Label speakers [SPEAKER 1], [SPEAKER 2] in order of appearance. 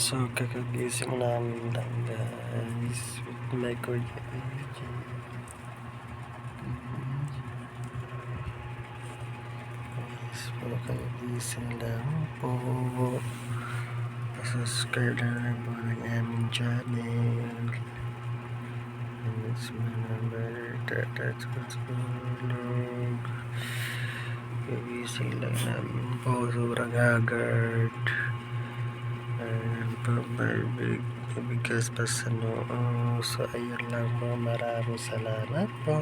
[SPEAKER 1] So, kakagising namin lang, guys, with my Kuya AJ. AJ. Guys po, kakagising lang po. Pa-subscribe na rin po ng aming channel. And it's my number. Tatutulog. Kagising lang namin po. Sobrang haggard. Ayan po, may bigas pa sa noo. So, ayun lang po. Maraming salamat po.